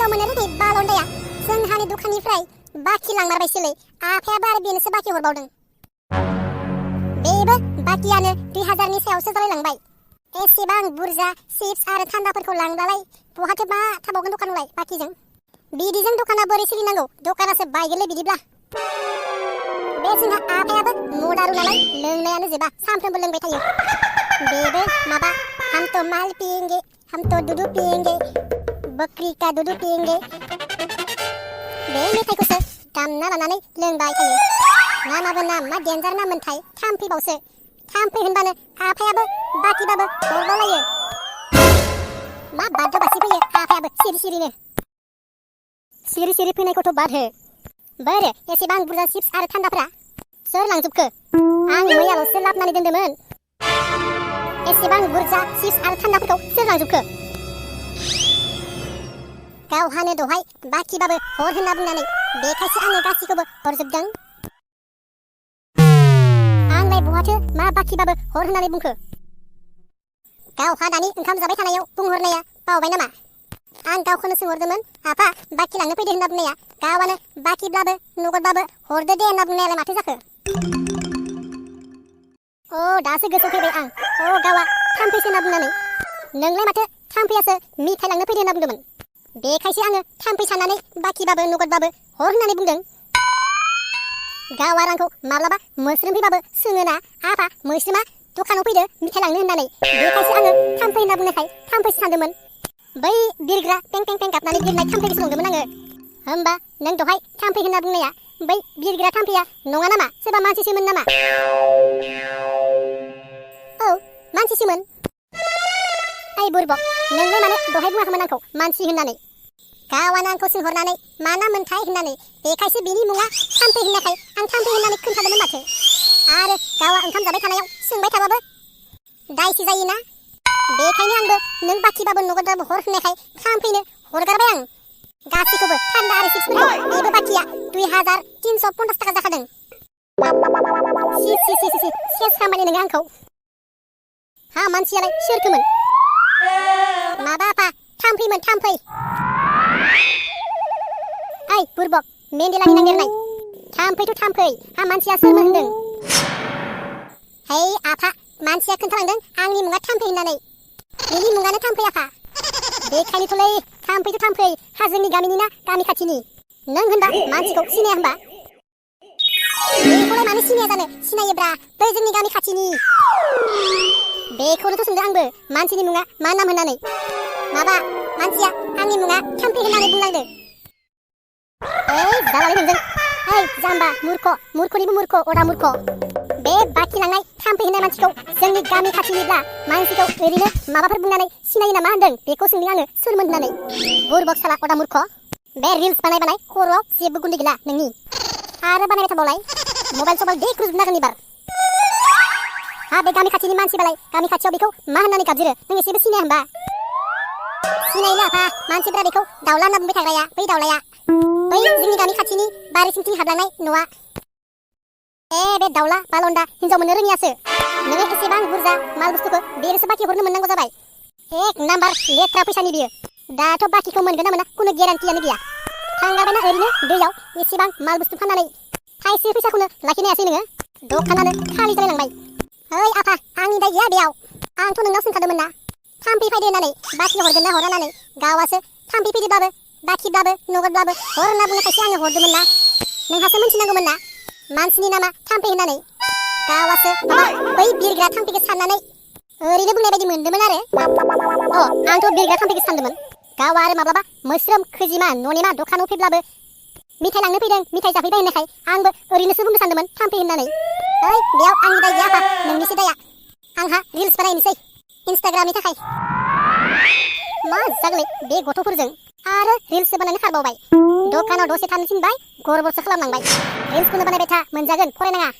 हिनजाव मोननो रोङै बालन्दाया जोंहानि दखाननिफ्राय बाखि लांमारबायसोलै। आफायाबो आरो बेनोसो बाखि हरबावदों। बेबो बाखियानो 2000नि सायावसो जालायलांबाय। एसेबां बुरजा चिप्स आरो थान्दाफोरखौ लांब्लालाय बहाथो मा थाबावगोन दखानावलाय बाखिजों। बिदिजों दखाना बोरै सोलिनांगौ, दखानासो बायगोनलै बिदिब्ला। बे जोंहा आफायाबो मदारु नालाय लोंनायानो जोबा, सानफ्रोमबो लोंबाय थायो। बेबो माबा हम तो माल पिएंगे, हम तो दूध पिएंगे, बकरी का दूध पिएंगे, बे मेथाइखौसो दामना लानानै लोंबाय थायो। नामाबो नाम मा डेन्जार नाममोनथाय, थाम्फैबावसो। थाम्फै होनबानो आफायाबो बाखिबाबो हरबावलायो। मा बाद्य बासि फैयो आफायाबो सिरि सिरिनो। सिरि सिरि फैनायखौथ' बाद हो। बोरो एसेबां बुरजा चिप्स आरो थान्दाफ्रा सोर लांजोबखो? आं मैयाल'सो लाबोनानै दोन्दोंमोन। एसेबां बुरजा चिप्स आरो थान्दाफोरखौ सोर लांजोबखो? गावहानो दहाय बाखिबाबो हर होनना बुंनानै बेखायसो आङो गासिखौबो हरजोबदों। आंलाय बहाथो मा बाखिबाबो हर होननानै बुंखो? गावहा दानि ओंखाम जाबाय थानायाव बुंहरनाया बावबाय नामा? आं गावखौनो सोंहरदोंमोन, आफा बाखि लांनो फैदो होनना बुंनाया गावानो बाखिब्लाबो नगदबाबो हरदो दे होनना बुंनायालाय माथो जाखो? दासो गोसोआव फैबाय आं। गावा थाम्फैसो होनना बुंनानै। नोंलाय माथो थाम्फैयासो मिथाइ लांनो फैदो होनना बुंदोंमोन। बेखायसो आङो थाम्फै साननानै बाखिबाबो नगदबाबो हर होननानै बुंदों। गावा रांखौ माब्लाबा मोस्रोम फैबाबो सोङोना, आफा मोस्रोमा दखानाव फैदो मिथाइ लांनो होननानै। बेखायसो आङो थाम्फै होनना बुंनायखाय थाम्फैसो सानदोंमोन। बै बिरग्रा पें पें पें गाबनानै बिरनाय थाम्फैखौसो नंदोंमोन आङो। होमबा नों दहाय थाम्फै होनना बुंनाया बै बिरग्रा थाम्फैया नङा नामा? सोरबा मानसिसोमोन नामा? औ मानसिसोमोन। ओइ बुरबक, नोंलाय मानो दहाय बुङाखैमोन आंखौ मानसि होननानै? गावानो आंखौ सोंहरनानै मा नाममोनथाय होननानै, बेखायसो बिनि मुङा थाम्फै होननायखाय आं थाम्फै होननानै खोन्थादोंमोन माथो। आरो गावा ओंखाम जाबाय थानायाव सोंबाय थाबाबो दायसो जायोना। बेखायनो आंबो नों बाखिबाबो नगदबाबो हर होननायखाय थाम्फैनो हरगारबाय आं गासैखौबो। थान्दा आरो चिप्सफोरखौ। बेबो बाखिया 2350 थाखा जाखादों। सेस खालामबाय नोङो आंखौ। हा मानसियालाय सोरखोमोन? माबा आफा थाम्फैमोन, थाम्फै। ओइ बुरबक, मेन्देलानि नागिरनाय। थाम्फैथ' थाम्फै, हा मानसिया सोरमोन होनदों? है आफा, मानसिया खोन्थालांदों आंनि मुङा थाम्फै होननानै। बिनि मुङानो थाम्फै आफा। बेखायनोथ'लै थाम्फैथ' थाम्फै, हा जोंनि गामिनि ना गामि खाथिनि? नों होनबा मानसिखौ सिनाया होनबा? बेखौलाय मानो सिनाया जानो, सिनायोब्रा, बै जोंनि गामि खाथिनि। बेखौनोथ' सोंदों आंबो, मानसिनि मुङा मा नाम होननानै। माबा मानसिया आंनि मुङा थाम्फै होननानै बुंलांदों। जालालै नोंजों। जाम्बा मुर्ख, मुर्खनिबो मुर्ख, अदा मुर्ख। बे बाखि लांनाय थाम्फै होननाय मानसिखौ जोंनि गामि खाथिनिब्ला मानसिखौ ओरैनो माबाफोर बुंनानै सिनायो नामा होनदों। बेखौ सोंदों आङो सोरमोन होननानै। बुरबक साला अदा मुर्ख। बे रिल्स बानाय खर'आव जेबो गुन्दै गैला नोंनि। आरो बानायबाय थाबावलाय मबाइल सबाइल देख्रुजोबनो हागोन एबार। हा बे गामि खाथिनि मानसिबालाय गामि खाथियाव बेखौ मा होननानै गाबज्रियो? नों एसेबो सिनाया होनबा? सिनायनो आफा, मानसिफोरा बेखौ दाउला होनना बुंबाय थाग्राया, बै दाउलाया। बै जोंनि गामि खाथिनि बारिसिंथिं हाबलांनाय न'आ। बे दाउला बालन्दा हिनजाव मोननो रोङियासो। नोङो एसेबां बुरजा माल बुस्थुखौ बेनोसो बाखि हरनो मोननांगौ जाबाय। एक नाम्बार लेथ्रा फैसानि बियो। दाथ' बाखिखौ मोनगोन ना मोना खुनु गेरान्टियानो गैया। थांगाबायना ओरैनो दैयाव एसेबां माल बुस्थु फाननानै थाइसे फैसाखौनो लाखिनो हायासै नोङो। दखानानो खालि जालायलांबाय। ओइ आफा, आंनि दाय गैया बेयाव। आंथ' नोंनाव सोंखादोंमोन ना थाम्फै फैदो होननानै, बाखि हरगोन ना हरा होननानै। गावासो थाम्फै फैदोब्लाबो बाखिब्लाबो नगदब्लाबो हर होनना बुंनायखायसो आङो हरदोंमोन ना। नोंहासो मिन्थिनांगौमोन ना मानसिनि नामा थाम्फै होननानै। गावासो माबा बै बिरग्रा थाम्फैखौ साननानै ओरैनो बुंनाय बायदि मोनदोंमोन आरो। आंथ' बिरग्रा थाम्फैखौ सानदोंमोन। गावा आरो माब्लाबा मोस्रोम खोजिमा ननेमा दखानाव फैब्लाबो मिथाइ लांनो फैदों, मिथाइ जाफैबाय होननायखाय आंबो ओरैनोसो बुंनो सानदोंमोन थाम्फै होननानै। बेयाव आंनि दाय गैया आफा, नोंनिसो दाया। आंहा रिल्स बानायनोसै इन्स्टाग्रामनि थाखाय। मा जागोलै बे गथ'फोरजों आरो रिल्ससो बानायनो खारबावबाय। दखानाव दसे थानो थिनबाय, गरबरसो खालामलांबाय। रिल्सखौनो बानायबाय था, मोनजागोन, फरायनाङा।